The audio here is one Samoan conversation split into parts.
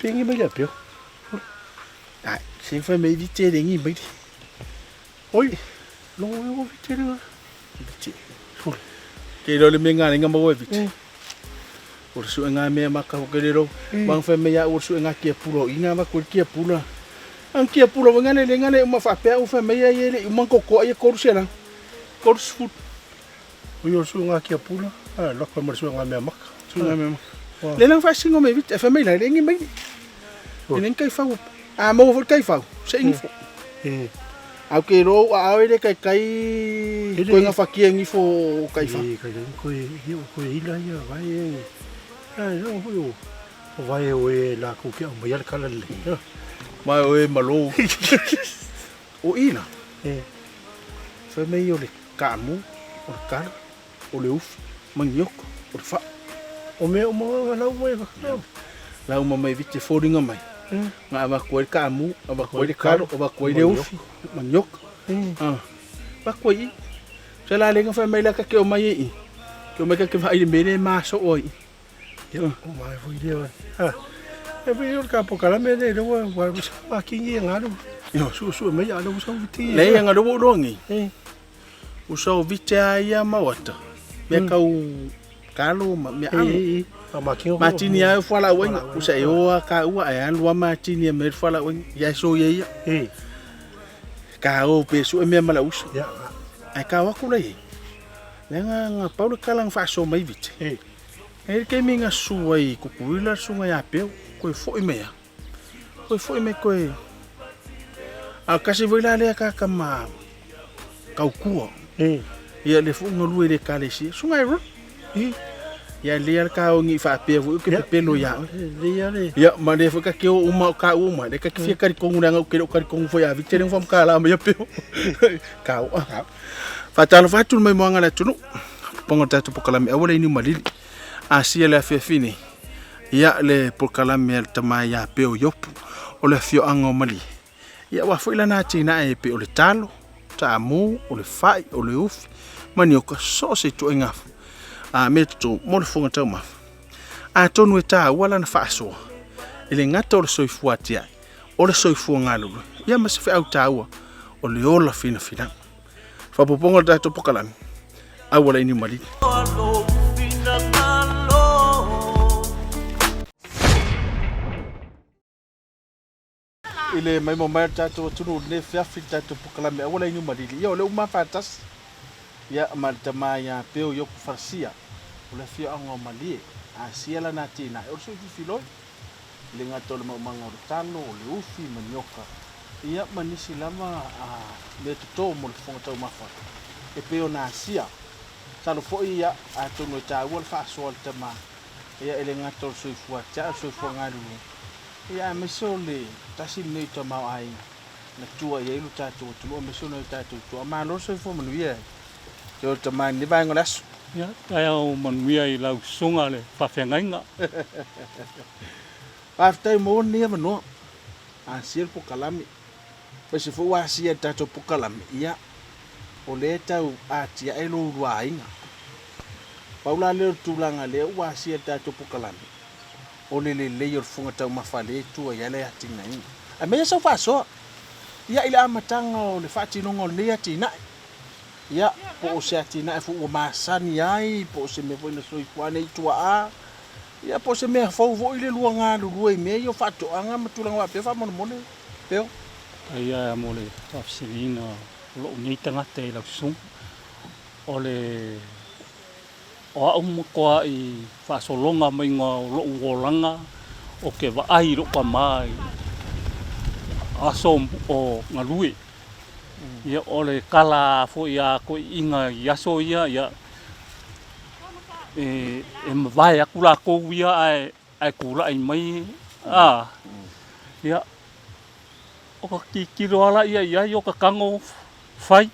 Pengi mai le apeo. Ai, se fai mai vite le ngi mai. Oi, longo e o vite le. Vite. Ke lo le menga le ngama o vite. O le suʻega mea maka ho ke le lo. Mang fai mai au o le suʻega kia pula o inga va ko kia pula. Ang kia pula wa ngale le ngale uma fa pe au fai mai ai le uma ko ko ai ko sela. Ko food. Oi o le suʻega kia pula, a lako ma le suʻega mea maka. Suʻega mea maka. Le lang fa singo me vite fa mai la le ngi mai. Le ngi kai fau. A mo fo kai fau. Se ingi fo. Au ke ro a au le kai kai ko nga fakia ngi fo kai fa. Kai ko ko ila ia vai e. Ai no ho yo. O vai o e la ku ke mai al kala le. Mai o e malo. O ila. E. Fa mei o le kaamu, o le kala, o le ufi, manioko, o le faa. O mea uma nga lau mai ka. Lau ma mai vite foliga mai. Nga avatu ai le kaamu, avatu ai le kalo, avatu ai le ufi, manioka. Ah. Avatu ai i. Se la lenga fai mai la ka ke o mai i. Ke o mai ka ke vai le mele maso oi. Ia, o mai foi lea. Ha. E foi o ka pokalame le le wa wa ma kingi ngalu. Yo su su mai ala usa viti. Le nga lo lo ngi. Eh. Usa o vite ai ma wata. Me kau kalo ma me amo. Eh. Ma kingi. Ma tini ai fala wenga usa e oa ka ua e alu ma tini me fala wenga. Ya so ye ia. Eh. Ka o pe su e mea mala usa. Ya. Ai ka waku le. Le nga nga paula kala nga faaso mai vite. Eh. E le taimi na susu ai i Kukuila le susuga ia Peu, koe foi mai a. Koe foi mai koe. A kasi foi la lea ka kama kaukua. Ia le fo ngalue le ekalesia. Susuga e ro. Ia lea le ka ongi faapea foi ke pepelo ia oe. Lea le. Ia ma le foi ka ke o uma o ka uma. Le ka ke fia karikongu leaga ou ke le o karikongu foi a vite le fa mkala mai a Peu. Ka o. Faatalofa atu le maimoaga a le atunuu. Ponga tatou polokalame aua le inu malili. Asia le afiafi nei. Ia le polokalame a le tama ia Peo Iopu o le afioaga o Malie. Ia ua foi lana atinae e pei o le talo, taamu, o le fai, o le ufi, manioka, so o se ituaiga a mea toto mo le fofoga taumafa. Atonu e tāua lana faasoa e le gata o le soifua atiae, o le soifua galulue, ia ma se feau tāua o le ola finafinaga. Faaopoopoga o le tatou polokalame, aua le inu malili. I le maimoa mai o le tatou atunuu i lenei afiafi i le tatou polokalame aua le inu malili. Ia o lea ua mafaatasi ia ma le tama ia Peo Ioku Farasia o le afioaga o Malie, Asia lana atinae o le sui filifiloi. I le gata o le maumaga o le talo, o le ufi, manioka, ia ma nisi lava mea toto mo le fofoga taumafa e pei ona asia. Masalo foi ia atonu e taua le faasoa a le tama ia e le gata o le soifua atiae, o le soifua galulue, ia aemaise o le tasi lenei o tamaoaiga na tua i ai lo tatou atunuu aemaise o nai o tatou tuaa. Malo le soifua manuia e te o le tama i lenei vaega o le aso. Ia, taeao manuia i lau susuga le faafeagaiga. Faafetai mo lenei avanoa. Asia le polokalame. Aemaise foi ua asia i le tatou polokalame, ia, o lea e tau atiae lou lua aiga. Pau la lea o le tulaga lea ua asia i le tatou polokalame, o le lelei o le fofoga taumafa lea e tua i ai le atinaeina. Aemaise sau faasoa, ia, i le amataga o le faatinoga o lenei atinae. Ia, po o se atinae foi ua masani ai, po o se mea foi na soifua nei tuaa, ia, po o se mea fou foi le lua galulue i mea ia o faatoaga ma tulaga faapea faamolemole, Peo. Faafetai lava mo le faafesiliina o lou nei tagata i lau susuga. O le o au matua i faasologa maiga o lou olaga o ke vaai i lou tama i aso o galue. Ia o le kala foi a toeaiina i aso ia, ia e mavae atu latou ia ae tulai mai a ia o ka tilotilo lava laia i ai o ka tago fai.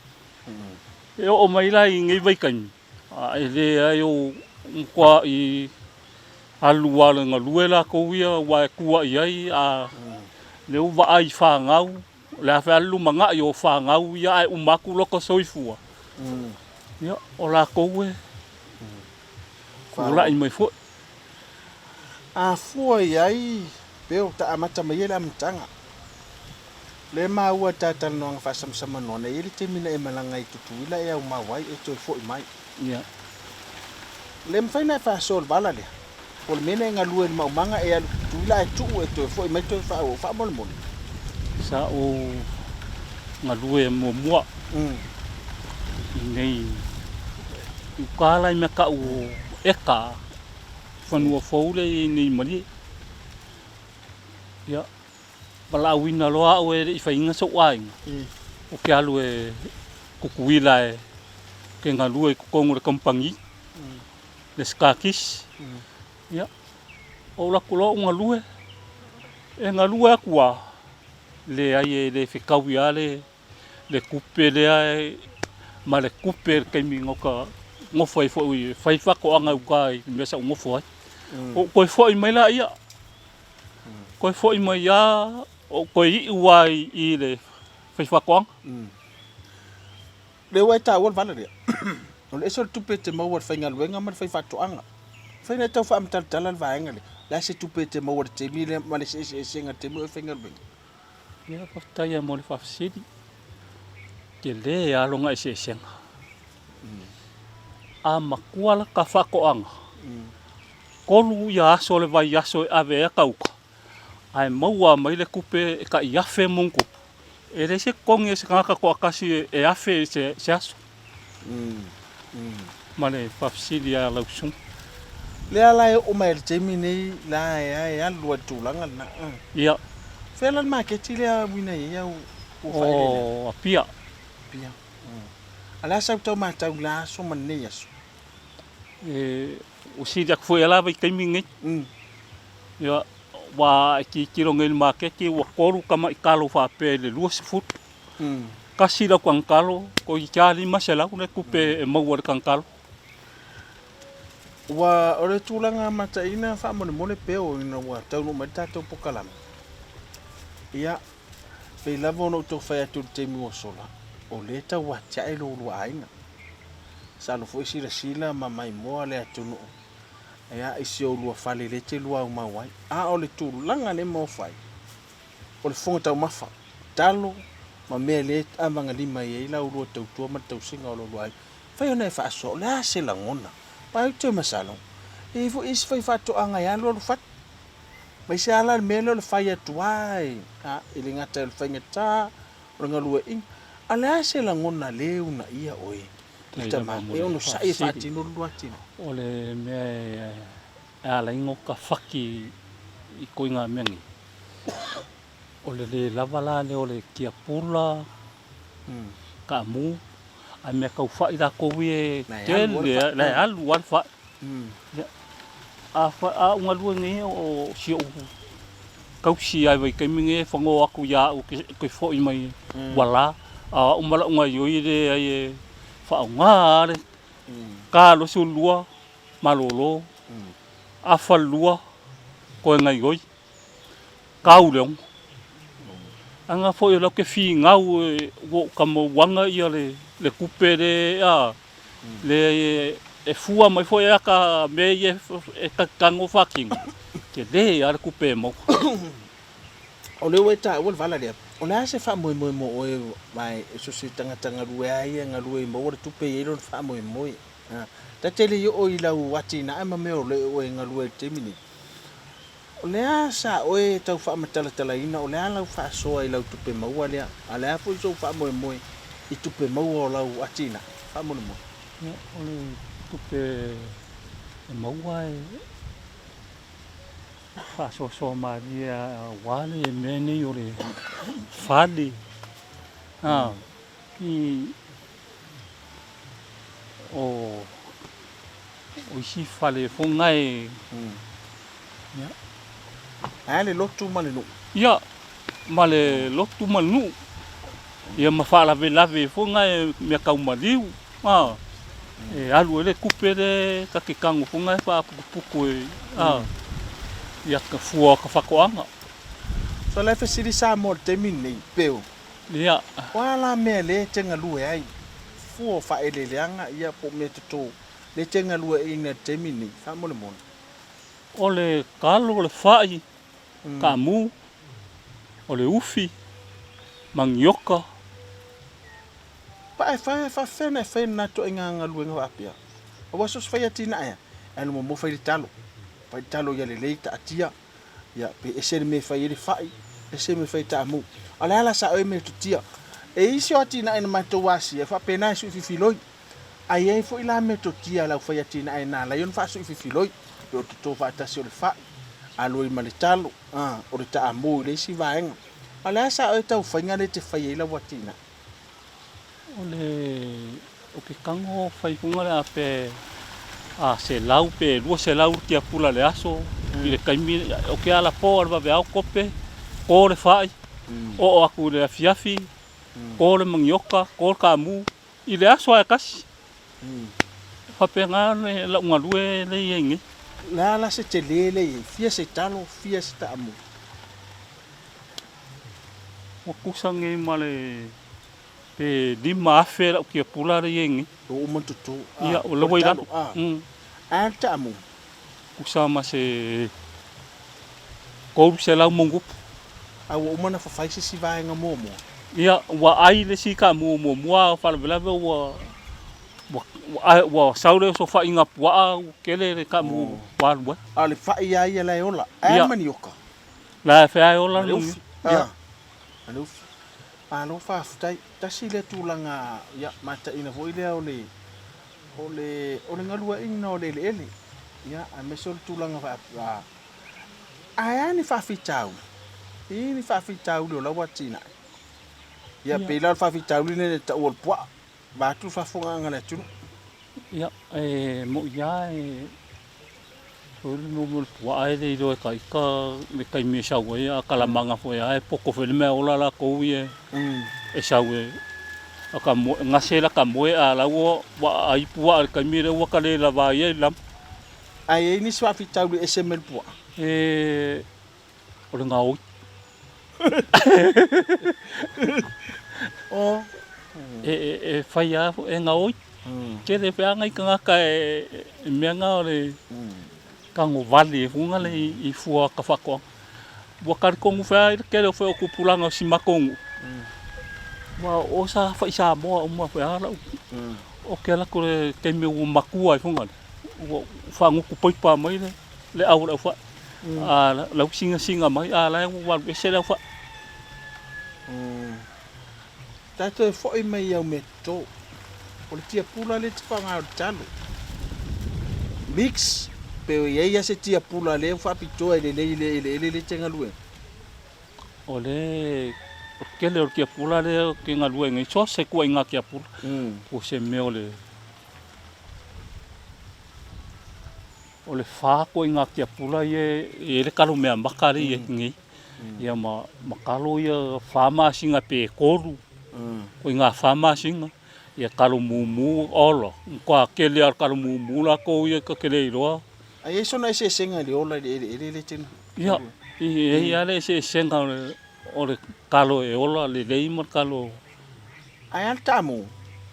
E oo mai la i nei vaitaimi, a e leai o matua i alu lava i le galue latou ia aua e tua i ai a lea ua vaai i fanau. O le a foi le lumanai o fanau ia ae uma atu lota soifua, ia o latou e tulai mai foi. A fua i ai Peo, ta amata mai ai le amataga. Lea e maua i ta talanoaga faasamasamanoa, na i ai le taimi na e malaga ai i Tutuila e aumau ai e toe foi mai. Ia. Le mafai ona e faasoa le vala lea. Po o le mea na e galue i le maumaga e alu i Tutuila ae tuu e toe foi mai toe faaauau faamolemole. Sa ou galue muamua i nei i uka la i mea tau o eka fanua fou lea i nei Malie. Ia, valaauina loa au e le i faiina sou aiga, ou te alu e Tutuila e te galue i totonu o le kamupani, le Scarkies. Ia, ou alu atu loa ou galue, e galue atu lava, leai e le fetaui lava le le tupe lea ma le tupe i le taimi na ota nofo ai foi e fai faatoaga i uta i le mea sa ou nofo ai. Ou toe foi mai laia, toe foi mai lava, ou toe iu lava i le faifaatoaga. Lea ua e taua le vala lea, o le ese o le tupe e te maua i le faigaluega ma le faifaatoaga. Mafai ona e tau faamatalatala le vaega lea, o le a se tupe e te maua i le taimi lea ma le eseesega i le taimi o e faigaluega? Ia, faafetai lava mo le faafesili. Tele lava lona eseesega. A matua lata faatoaga, 3 ia aso o le vaiaso e ave ai ata uta, ae maua mai le tupe e tai afe ma ona tupu. E leai se totogi a se tagata toatasi e afe i se aso. Ma le faafesili a lau susuga. Lea la e oo mai i le taimi nei la e alu ai le tulaga lena. Ia. Fea la le maketi lea uina i ai au ua faaeleeleaga? O Apia. Apia. A o le a sau tau matau i la aso ma lenei aso? E, ua sili atu foi lava i taimi nei. Ia, ua e tilotilo nei i le maketi ua 3 tamai talo faapea i le 20. Tasi lau tagitalo, toeitiiti lava 500 le tupe e maua i le tagitalo. Ua o le tulaga mataina faamolemole peo ina ua taunuu mai le tatou pokalame. Ia, pei lava ona ou tau fai atu i le taimi ua sola, o lea e tau atiae lo oulua aiga. Masalo foi silasila ma maimoa le atunuu ia i si oulua fale lea e te lua aumau ai. A o le tulaga lea e maofa ai, o le fofoga taumafa, talo ma mea lea e avagalima i ai la oulua tautua ma le tausiga o lo oulua aiga. Fai ona e faasoa, o le a se lagona? Aua ou te masalo, e i ai foi isi faifaatoaga e alualu fatu. Ma i se ala le mea lea o le fai atu lava e le gata i le faigata, o le galueaiina. A o le a se lagona lea e uunaia oe le tama e onosai e faatino le lua atinae? O le mea e ala ai ona ota faki i ituaiga mea nei, o le le lava la lea o le tiapula, kaamu, a mea tau fai latou ia e tele, la e alu lava le fai. A ou galue nei o si ou tausi lava i vaitaimi nei e fanoa atu ia au e toe foi mai ua la, a o au ma lau gaoioi leai e faaaoga lava le ta 22 malolo, afa le lua toe gaoioi, tau le 6. Aga foi o lea ou te finau ua ou tamauaga le tupe lea le e fua mai foi ata mea ia e tago faatino, tele lava le tupe e maua. O lea ua e taua le vala lea, o le a se faamoemoe mo oe aua so o se tagata galue lava ia e galue e maua le tupe e i ai lona faamoemoe. Ta te le i oo i lau atinae ma mea o lo o e galue ai i le taimi nei. O le a sa oe e tau faamatalatalaina, o le a lau faasoa i lau tupe maua lea, a o le a foi sou faamoemoe i tupe maua o lau atinae? Faamolemole. Ia, o le tupe e maua e faasoasoa malie aua le mea nei o le fale, a, i o isi fale foi nae. Ia. Ae a le lotu ma le nuu? Ia, ma le lotu ma le nuu. Ia ma faalavelave foi nae mea tau maliu, a, e alu ai le tupe le ta te tago foi nae faaputuputu e, a, ia ka fua o ka faatoaga. So la e fesili Samoa i le taimi lenei, peu. Ia. O a la mea lea e te galue ai? Fua o faaeleeleaga, ia, po o mea toto lea e te galueaiina i le taimi lenei, faamolemole. O le kalo, o le fai. Kaamu, o le ufi, manioka. Pa e fai e faafefea ona e fai lena ituaiga galuega faapea? Aua so o se fai atinae a, e alu muamua fai le talo. Fai le talo ia lelei taatia, ia pe ese le mea e fai ai le fai, ese le mea e fai ai taamu. A o le a la sa oe metotia? E isi o atinae na matou asia e faapena e sui fifiloi. Ae i ai foi la metotia a le aufai atinae na ala ai ona faasui fifiloi, pe o le toto faatasi o le fai, alu ai ma le talo, a, o le taamu i le isi vaega. A o le a sa oe tau faiga lea e te fai ai lau atinae? O le o ke kago fai fuga le a pe a 100 pe 200 le tiapula le aso i le taimi o ke ala po a le vaveao kope ko le fai oo aku i le afiafi ko le manioka ko le kamu i le aso a e tasi. Faapena le lau galue le i ai nei. Le a la se tele le i ai, fia se talo, fia se taamu. Ua tusa nei ma le pe 5,000 lau tiapula le i ai nei. Ua uma ona toto. Ia, o la ua i lalo. A le taamu? Tusa ma se 300 ma ona tupu. A ua uma ona fafai se isi vaega muamua? Ia, ua ai le isi taamu muamua a o faalavelave ua ua sau le osofaiga puaa ua tele le taamu ua alu ai. A o le fai lava ia la e ola. Ae a le manioka? La e fea e ola le manioka. Ia. A le ufi. Malo faafetai. Tasi lea tulaga, ia, mataina foi lea o le O le, o le galueaiina o le eleele, ia, aemaise o le tulaga faa, ae a ni faafitauli? E i ai ni faafitauli o la ua atinae? Ia, pei la o le faafitauli lenei e taua o le puaa, vaeatu le faafofogaaga a le atunuu. Ia, e moʻi lava e foi le mea o le puaa e le iloa e ka ita le taimi e sau ai, a kalamaga foi lava e poto foi le mea ola latou ia e sau e aka moe, gase lata moe a la ua aai puaa i le taimi lea ua ta le lava ai i lama. Ae i ai nisi faafitauli e ese mai le puaa? E, o le gaoi. O. E fai lava e gaoi. Tele pe a nai tagata e mea na o le tagovale fuga le i fua ka faatoaga. Ua talitonu foi lava i le tele o foi o tupulaga o si matou nuu, aua o sa fai Samoa uma foi lava lau. O ke alu atu i le taimi ua matua ai fuga lea, ua faagutu paipa mai le au o le aufai. A lau sinasiga mai a la e ua alu ese le aufai. Tatou e foi mai i au mea toto. O le tiapula lea e te faaaoga o le talo. Mix, pe o i ai lava se tiapula lea ua faapitoa e lelei i le eleele lea e te galue ai? O le tele o le tiapula lea ou te galue ai nei, so o se ituaiga tiapula, po o se mea o le o le fa ituaiga tiapula ia e i ai le talo meamata lea e i ai nei. Ia ma ma kalo ia fa masina pe tolu, ituaiga fa masina. Ia kalo mumu ola, matua tele lava o le kalo mumu latou ia ta te le iloa. A i ai sona eseesega i le ola i le eleele lea e te Ia, e i ai lava le eseesega o le kalo e ola lelei ma le kalo. Ae a le taamu?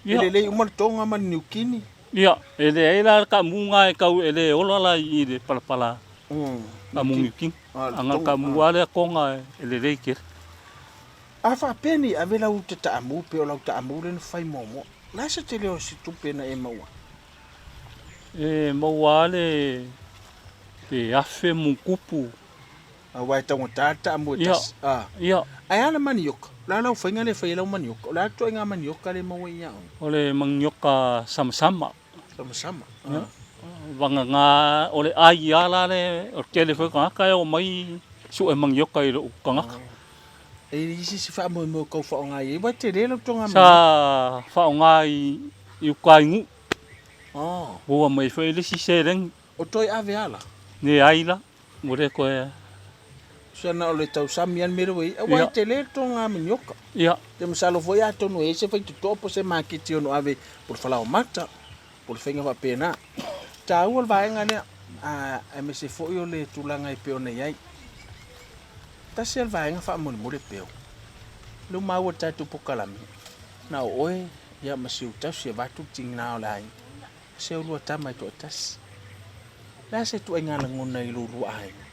E lelei uma le Tonga ma le Niukini? Ia, e leai la le taamu na e tau e le ola la i le palapala taamu Niukini. A na o le taamu lava lea Tonga e lelei tele. A faapea nei ave lau uta taamu pe o lau taamu lea na fai muamua, o le a se tele o se tupe na e maua ai? E maua lava le pe afe mutupu. Aua e taugata le taamu e tasi. Ia. Ae a le manioka? O le a lau faiga lea e fai ai lau manioka? O le a le ituaiga manioka lea e maua ia oe? O le manioka samasama. Samasama. Ia. Vagana o le ai lava la le, o le tele foi o tagata e omai sue manioka i lou tagata. E i ai se faamoemoe o tau faaaoga i ai, aua e tele lau toga Sa faaaoga i uta i Nuu. Ua mai foi le isi seleni. O toe ave ala? Ne ai la, ua le toe. Tusa na o le tausami lava le mea lea ua i ai, aua e tele le toga manioka. Ia. Te masalo foi atonu e i ai se faitotoa po o se maketi e ono ave po o le falaoamata, po o le faiga faapena. E taua le vaega lea, aemaise foi o le tulaga e pei ona i ai. Tasi lava le vaega faamolemole peo. Lea ua maua i le tatou polokalame, na o oe ia ma si ou tausi avatu le tiga o le aiga, se oulua tama e toatasi. O le a se ituaiga lagona i lo oulua aiga?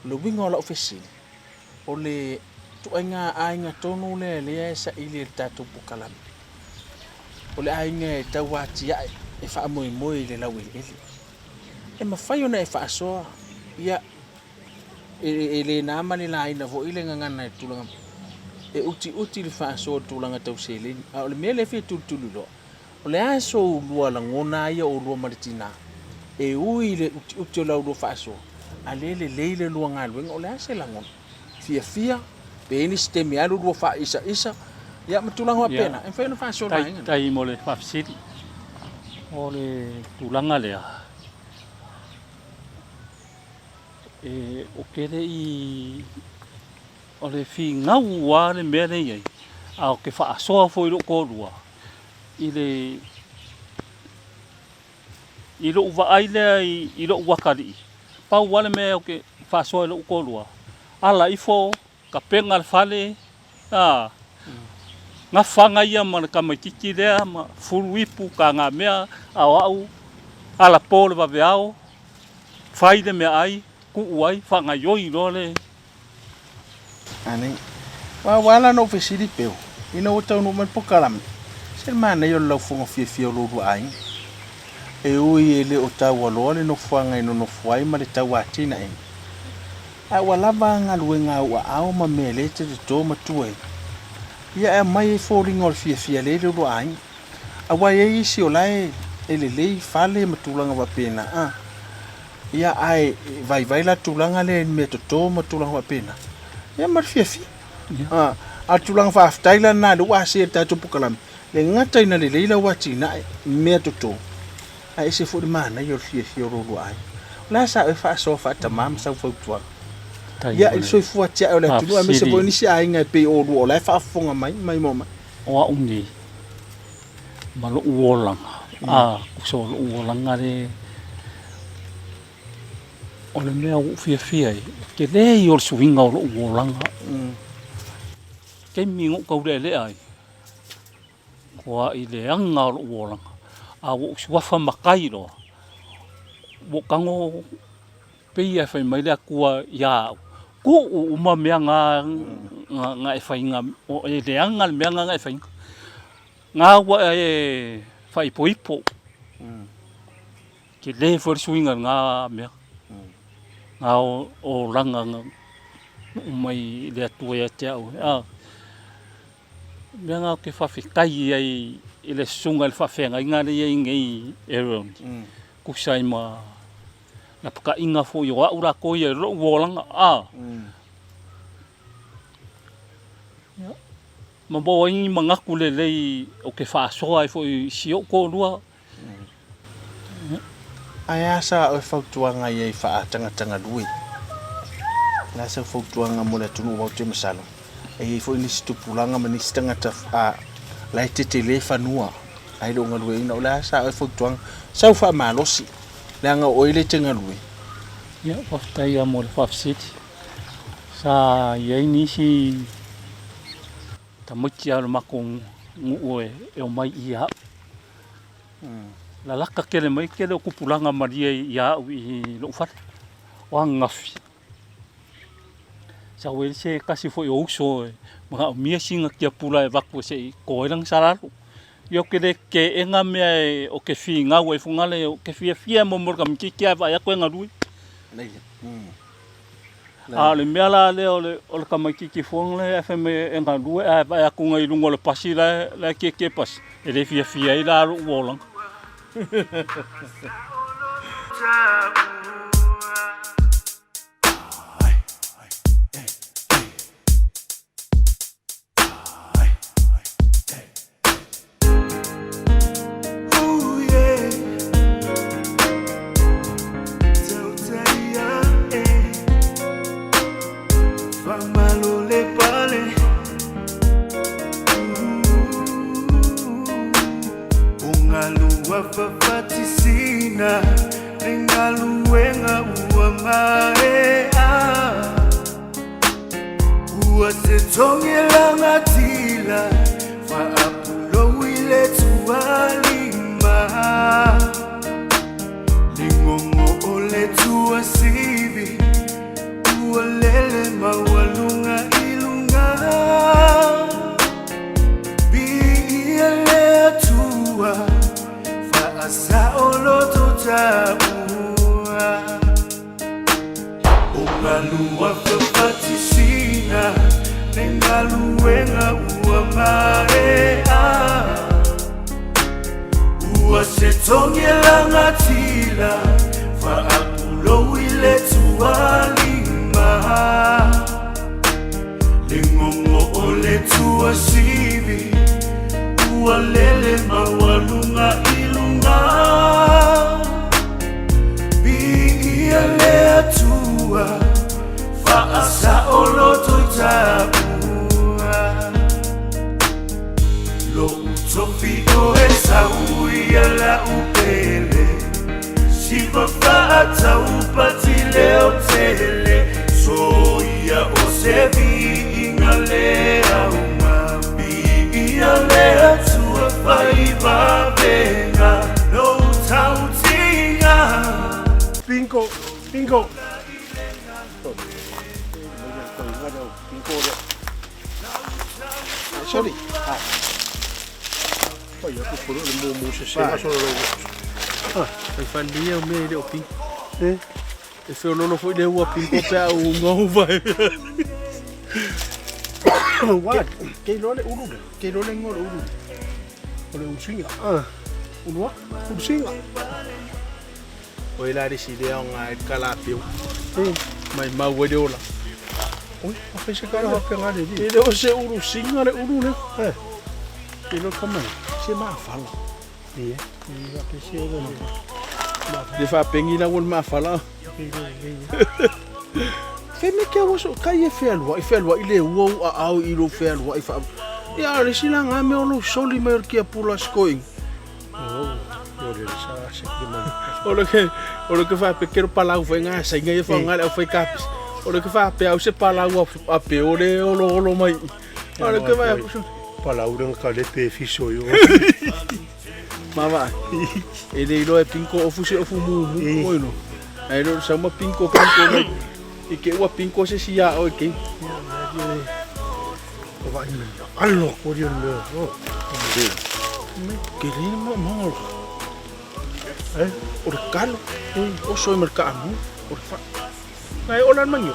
O le uiga o lau fesili, o le ituaiga aiga tonu lea lea e saili e le tatou polokalame, o le aiga e tau atiae e faamoemoe i le laueleele. E mafai ona e faasoa, ia, e le na ma le laina foi le gagana i le tulaga e utiuti le faasoa i le tulaga tau seleni. A o le mea lea e fia tulituliloa, o le a so lua lagona ia oulua ma le tina e ui i le utiuti o la ulua faasoa, a lea e lelei le lua galuega, o le a se lagona? Fiafia, pe i ai nisi taimi e alu lua faaisaisa, ia ma tulaga faapena, e mafai ona faasoa le vaega lea. Faafetai mo le faafesili. O le tulaga lea, e, ou te le i, o le finau lava le mea lea e i ai, ae ou te faasoa foi i lou toalua i le i lou vaai lea i lou atalii, pau lava le mea ou te faasoa i lou toalua, ala ifo, tapena le fale, a, gafaga ia ma le tamaitiiti lea ma fulu ipu, tagamea, a o au, ala po le vaveao, fai le meaai, tuu ai, faagaoioi loa le. Anei. Ua ua ala ona ou fesili peu, ina ua taunuu mai le polokalame, se le manaia o le laufoga fiafia o lo oulua aiga. E ui e le o taualoa le nofoaga e nonofo ai ma le tau atinaeina, ae ua lava a galuega a ou aao ma mea lea e te toto ma tua ai. Ia e aumai ai foliga o le fiafia lea i le oulua aiga. Aua e i ai isi o la e lelei fale ma tulaga faapena, a. Ia, ae vaivai la le tulaga lea i le mea toto ma tulaga faapena, ia ma le fiafia. A, a o le tulaga faafetai la lena lea ua asia e le tatou polokalame, le gata ina lelei lau atinae mea toto, ae ese foi le manaia o le fiafia o lo oulua aiga. O le a sa oe faasoa faatamā ma sau fautuaga? Ia, i le soifua tiae o le atunuu aemaise foi nisi aiga e pei o oulua o la e faafofoga mai maimoa mai. O au nei, ma lou olaga, a, tusa o lou olaga le, o le mea ua ou fiafia ai, o le tele ia o le suiga o lou olaga. Taimi na ou taulealea ai, matua leaga o lou olaga, a ua ou suafa matai loa, ua ou tago Pei e fai mai le Atua ia au, Tuu uma mea na na e faiga, e leaga le mea na na e faiga. Na ua e faaipoipo. Tele foi le suiga i lena mea. Na olaga na tuu mai le Atua ia te au. O mea na ou te faafetai ai i le susuga i le faafeagaiga lea e i ai nei Aaron. Tusa ai ma lapataiga foi o au latou ia i lou olaga a. Ia, ma maua ai ni manatu lelei ou te faasoa ai foi i si ou toalua. Ae a sa oe fautuaga i ai faatagatagalue? O le a sau fautuaga mo le atunuu aua ou te masalo e i ai foi nisi tupulaga ma nisi tagata la e tetele fanua ae le o galueaiina. O le a sa oe fautuaga? Sau faamalosi leaga o oe lea e te galue. Ia, faafetai lava mo le faafesili. Sa i ai nisi tamaiti lava o le matou nuu e omai ia au. Lalata tele mai tele o tupulaga malie ia au i lou fale. O ananafi, sau ai se tasi foi o uso e manaomia sina tiapula e avatu se i to ai lana salalu. Ia ou te le teena mea ou te finau ai fogale, ou te fiafia mo le tamaitiiti ae vaai atu e galue. A o le mea la lea o le tamaitiiti foi lea e fai mai e galue ae vaai atu i luga o le pasi la e tietie pasi, e le fiafia ai la lou olaga. Galuega ua maea. Ua se togi e lagatila faapulou i le tualima. Le gogo o le tuasivi ua lele maualuga i luga. Viia le Atua faasaoloto i taua. Lo'u tofi o Esau ia la'u pele, siva fa'ataupati leo tele, soia o se viiga le auga, viia le Atua fai vavega lou tautiga. Bingo! Bingo! Sorry. Pai aku polo le mo mo se se ma solo lo. Fai falia o mea e le o pingo. Eh? E feololo foi le ua pingo pe a u ngau vai. What? Ke iloa le ulu le. Ke iloa le igoa o le ulu. O le ulusiga. Ah. Ulua? Ulusiga. O e la le si lea o ngā e kalapeu. Eh. Mai mau e le ola. Oi, a fai se kala hape ngā le li. E le o se ulusiga le ulu le. Eh. Ke iloa kamai. Se maafala. Ie. Ie, a pese o le. Le faapengi la ua le maafala. Ke iloa le. Fe me ke ua so kai e fealuaʻi fealuaʻi le ua u aao i lou fealuaʻi faa ia o le isi laga mea o lou soli mai o le kiapula sikoiga. Oh, o le sa se ke mai. O le ke o le ke faapea ke ro palau foi ngā sainga ia whaonga le au whai kapis. O le ke faapea au se palau a pe o le olo olo mai. O le ke vai Palau le ka le pe fiso yo. Mava. E le iloa e pinko ofu se ofu mumu oi no. Ai lo sa ma pinko pinko mai. I ke ua pinko se sia o ke. O vai me. Allo ko ri le. Oh. Ke le mo mo. Eh? O le kalo. O soi mar ka amu. O le fa. Ngai o lan mangio.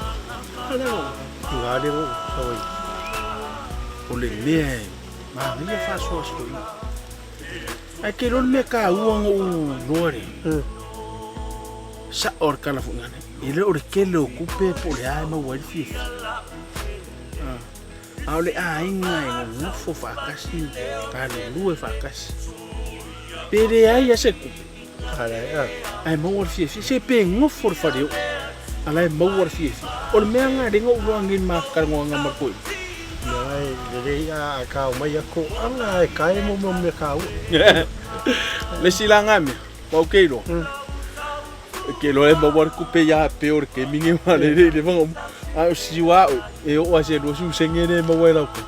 Ale o. Nga le o sa oi. O le mea e. Ma ngia fa soa siko i. Ai ke lo le mea ka ua ngo u loa le. Sa o le kala fu ngane. E le o le kele o kupe po le ae maua ai le fiafia. A o le aiga e gogofo faatasi, galulue faatasi. Pe leai lava se kupe, ae maua le fiafia. Se pe gofo le faleoo, a la e maua le fiafia. O le mea lena lea na ou iloa nei i le ma talanoaga ma le toeaina. Mea e lelei a ka omai a koʻaga e kae mo mo mea kaua. Le isi laga mea, ua ou ke iloa. Ke iloa e maua le kupe ia pe o le kemini ma le le le whango. A o siwa o e o a se lua su senge ne maua e lau ko.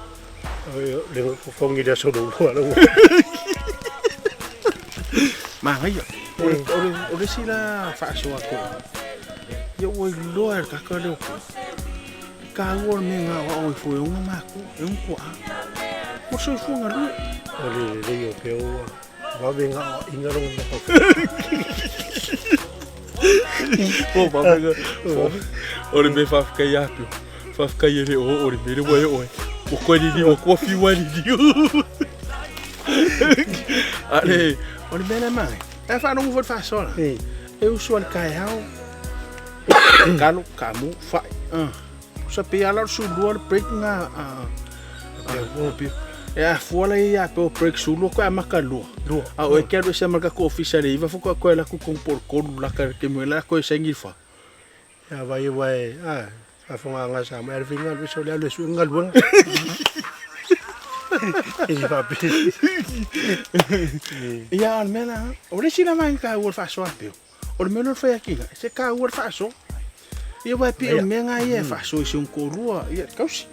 Le kongi le solo lua lau. Mangaia. O le o le o le sila faasoa ko. Ia ua iloa e le kaka leo ko. Ka ua le mea ngā o i fo e unga māku, e unga kua a. Mo soifua galue. O le lelei o pe oa. Vave nga inga rongo na pau. O vave nga. O le mea whawhikai atu. Whawhikai e le o o le mea wai oe. O koe riri o kua whiua riri. A le, o le mea la mai. E whanongo fo le whasola. E usu al kai hao. Kalo, ka mu, whai. Sa pe ala o sulua le break nga e afua la ia pe o break sulua koe amaka lua. A o e ke alu e se amaka ko ofisa le iwa fo koe la ku kong por kolu la ka ke mo la koe sengi fa. Ia vai vai a afonga nga sa mai finga le so le le su nga luanga. E fa pe. Ia al mela, o le sila mai ka ua whasoa peo. O le mea lea o le fai ake ina, se ka ua le faasoa. Ia aua e pei o le mea lena ia e faasoa i si ona toalua, ia le tausi.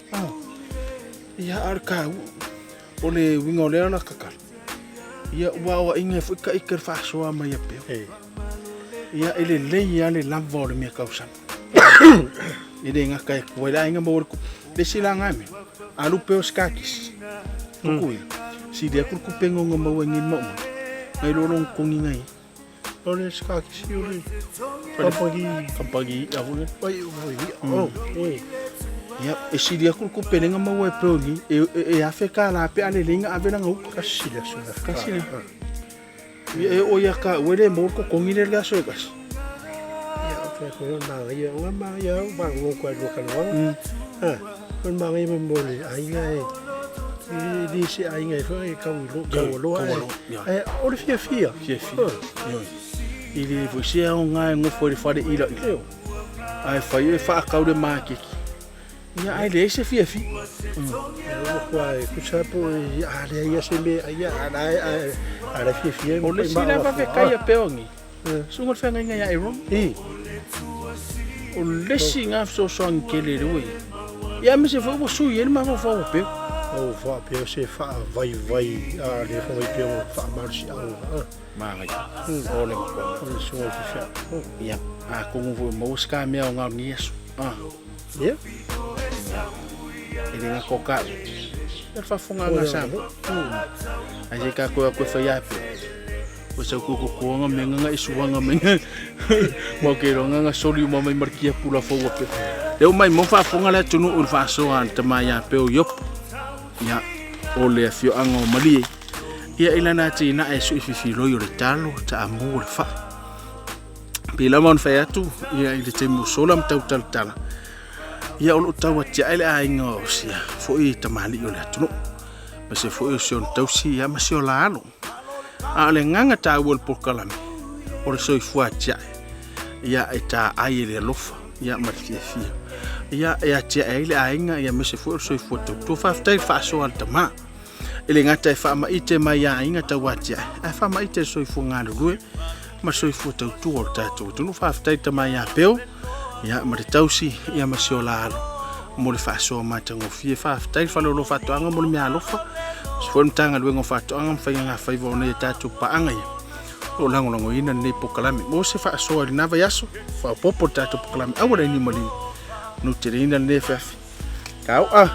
Ia a o le taua, o le uiga o lea lakakala, ia ua aoaiga ai foi taita i le faasoa mai a Peo. Ia e lelei lava le lava o le mea tausami. E le gata e tua i le aiga maua le tupe. Le isi laga mea, alu pea o se kakisi, tutuila, sili atu le tupe na ona maua i nei maumau, nai lo lona togiga ia. O le skakisi o le kampagi. Kampagi i'a foi lea. Oi, oi, i'a. Oh, oi. Ia, e sili atu le tupe lea na maua e Peoni, e $1,000 pe a lelei na ave lana uta. Tasi le aso. Tasi le. Ia e oo ia taua e le maua le totogi lea i le aso e tasi. Ia, o fai atu ai o le manaia, o le manaia lava o faalogologo atu lava i lua talanoaga. O le manaia mo mea o le aiga e le se aiga e foi e tau taualoa ae o le fiafia. Fiafia. Ioe. E le foi se aoga e nofo i le fale ilaila. Ae fai e faatau le maketi. Ia ae leai se fiafia. Ua matua e tusa po a leai lava se mea e ai a o la e fiafia. O le isi la vave kai a Peoni. Susuga le feagaiga ia Aaron. O le isi lena fesoasoani tele lea ua i ai. Ia aemaise foi ua sui ai le mafaufau o Peo. Ua faapea se faavaivai a le fofoga i Peo faamalosiau. Manaia. O le matua. O le susuga i le faifeau. Ia, atonu foi ua maua se ta mea aoga o lenei aso. Ia. E le gata o taua, ia le faafofogaaga a Samoa. Ae se i tatou o atu e fai a pea. Ua sau tututuaga mea na e suaga mai. Matou te iloa na soli uma mai ma le tiapula fou a pea. Lea ua maimoa faafofoga le atunuu i le faasoa a le tama ia Peo Iopu. Ia, o le afioaga o Malie. Ia i lana atinae e sui fifiloi o le talo, taamu o le fai. Pei lava ona fai atu ia i le taimi ua sola ma tau talatala, ia o lo o tau atiae le aiga o sia foi tamalii o le atunuu, ma se foi o si ona tausi ia ma si ola alo. A o le agaga taua o le polokalame, o le soifua atiae, ia e taai e le alofa, ia ma le fiafia. Ia e atiae ai le aiga, ia aemaise foi o le soifua tautua. Faafetai i le faasoa a le tama. E le gata e faamaite mai i aiga tau atiae, ae faamaite le soifua galulue ma le soifua tautua o le tatou atunuu. Faafetai tama ia Peo, ia ma le tausi, ia ma si ola alo mo le faasoa matagofie. Faafetai le Faleolo Faatoaga mo le meaalofa, se foi le Matagaluega o Faatoaga ma Faigagafaiva o nei a tatou paaga ia. O lo o lagolagoina lenei polokalame. Mo se faasoa i lena vaiaso, faaopoopo le tatou polokalame. Aua le niu maligi, nuteleina lenei afiafi. Tau a.